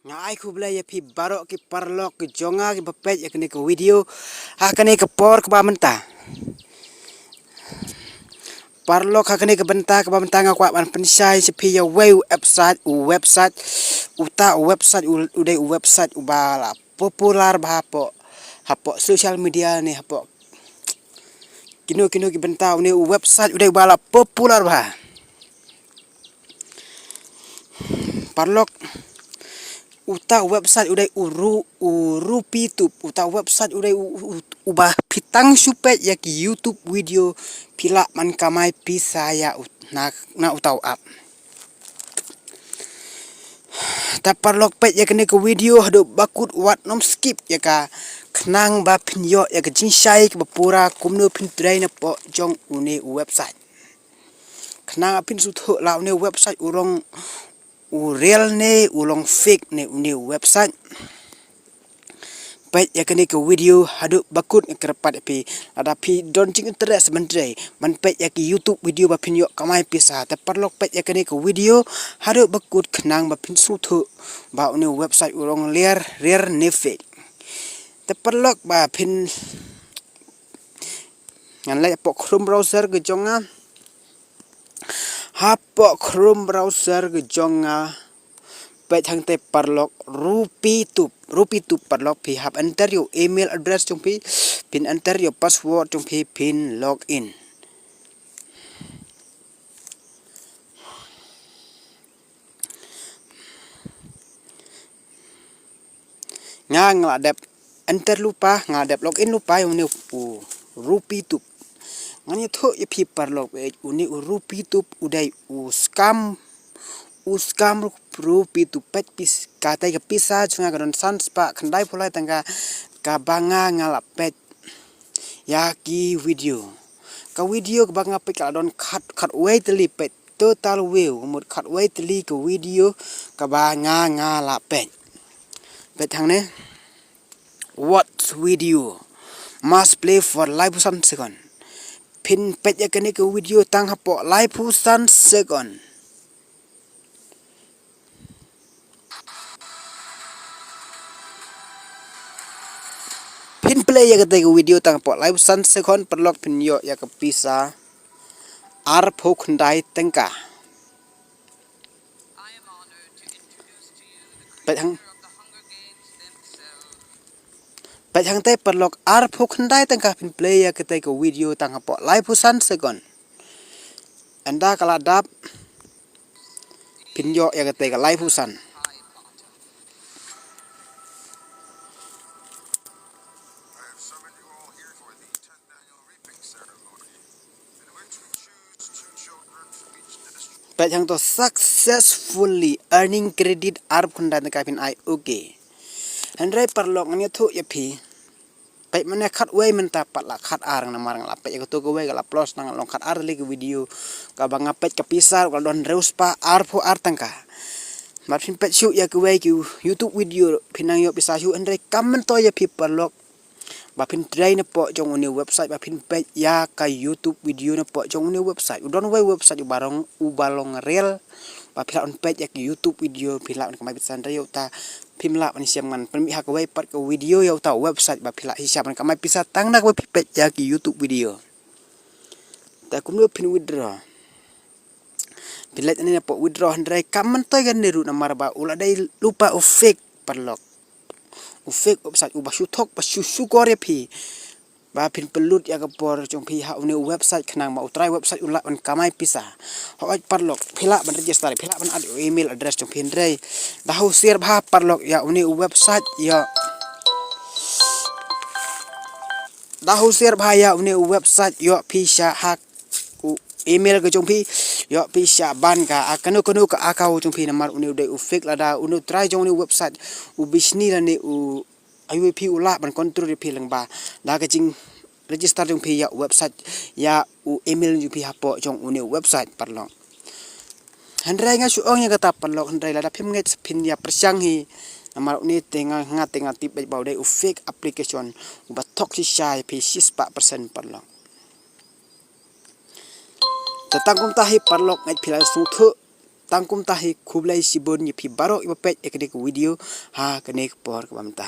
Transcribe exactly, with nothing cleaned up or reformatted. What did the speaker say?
Nga ai khublei ïa phi baroh ki paralok ki jong nga kiba peit ïa kane ka video ha kane ka por kaba mynta. Paralok, ha kane ka bynta kaba mynta nga kwah ban pynshai sha phi ïa uwei u website, u website, uta u website u, u dei u website uba la popular bha hapoh, hapoh social media ne hapoh kino kino ki bynta. Une u website u dei uba la popular bha. Paralok, uta u website u dei u Ru-, u RupeeTube, uta u website u dei u, u, u, uba phi tang shu peit ïa ki YouTube video phi lah ban kamai pisa ïa u, na, na uta u app. Te paralok, peit ïa kane ka video haduh ba kut, wat nym skip ïa ka, khnang ba phin ïoh ïa ka jingshai kaba pura kumno phin trei napoh jong une u website. Khnang ba phin sngewthuh la une u website u long u real ne u long fake ne une u website. Peit ïa kane ka video haduh ba kut, nga kyrpad ïa phi, lada phi don jinginterest ban trei, ban peit ïa ki YouTube video ba phin ïoh kamai pisa. Te paralok, peit ïa kane ka video haduh ba kut khnang ba phin sngewthuh ba une u website u long real, real ne fake. Te paralok, ba phin, ngan leit hapoh Chrome browser ka jong nga. Hapoh Chrome browser ka jong nga. Peit hangtei paralok, RupeeTube, RupeeTube paralok, phi hap enter ïa u email address jong phi, phin enter ïa u password jong phi, phin log in. Nga, nga la dep enter lypa, nga la dep log in lypa ïa une u RupeeTube. Ngan ïathuh ïa phi paralok, eh, une u RupeeTube u dei u scam, u scam RupeeTube. Peit pis-, katei ka pisa jong nga ka don san spah khyndai phew lai tyngka kaba nga, nga la peit ïa ki video. Ka video kaba nga peit ka la don khat, khatwei tylli, peit total view, mut khatwei tylli ka video kaba nga, nga la peit. Peit hangne. Watch video must play for laiphew san second. Phin peit ïa kane ka video tang hapoh laiphew san second. Phin play ïa katei ka video tang hapoh laiphew san second paralok, phin ïoh ïa ka pisa arphew khyndai tyngka. Peit hang, peit hangtei paralok, arphew khyndai tyngka. Phin play ïa katei ka video tang hapoh laiphew san second. Ynda ka la dap, phin ïoh ïa katei ka laiphew san. Peit hangto, successfully earning credit, arphew khyndai tyngka, phin ai okay. Hynrei paralok, ngan ïathuh ïa phi. Peit mynne khatwei mynta pat la khatar, namar nga la peit ïa kato kawei ka la plus, nang long khatar lei ka video kaba nga peit, ka pisa ruh ka la don hynriew spah arphew ar tyngka. Bad phin peit shuh ïa kawei ki YouTube video phin nang ïoh pisa shuh. Hynrei kam myntoi ïa phi paralok ba phin trei napoh jong une u website, ba phin peit ïa ka YouTube video napoh jong une u website. U don uwei u website uba long, uba long real, ba phi lah ban peit ïa ka YouTube video, phi lah ban kamai pisa, hynrei ïa uta phim lah ban shem. Ngan pynmih ha kawei pat ka video ïa uta u website ba phi lah shisha ban kamai pisa tang da kaba phi peit ïa ka YouTube video. Te kumno phin withdraw? Phi leit hangne napoh withdraw, hynrei kam myntoi kane ruh, namar ba u la dei lypa u fake paralok. U fake website uba shu thok, ba shu shukor ïa phi ba phin pynlut ïa ka por jong phi ha une u website khnang ba u trai website u lah ban kamai pisa. Hooid paralok, phi lah ban register, phi lah ban add email address jong phi, hynrei da husiar bha paralok ïa une u website, ïa da husiar bha ïa une u website, ïoh phi shah hack u email ka jong phi, ïoh phi shah ban ka, a, kano kano ka account jong phi, namar une u dei u fake. Lada une u trai jong une u website u bishni lane u, aiu, phi, u lah ban control ïa phi lyngba da ka jingregister jong phi ïa u website, ïa u email jong phi hapoh jong une u website paralok. Hynrei nga shu ong ïa kata paralok, hynrei lada phim ngeit sa phin ïa pyrshang hi, namar une te nga, nga te nga tip beit ba u dei u fake application uba thok shisha ïa phi shispah percent paralok. Te tang kumta hi paralok, ngeit phi la sngewthuh Tang kumta hi, khublei shibun ïa phi baroh ïa ba peit ïa kane ka video ha kane ka por kaba mynta.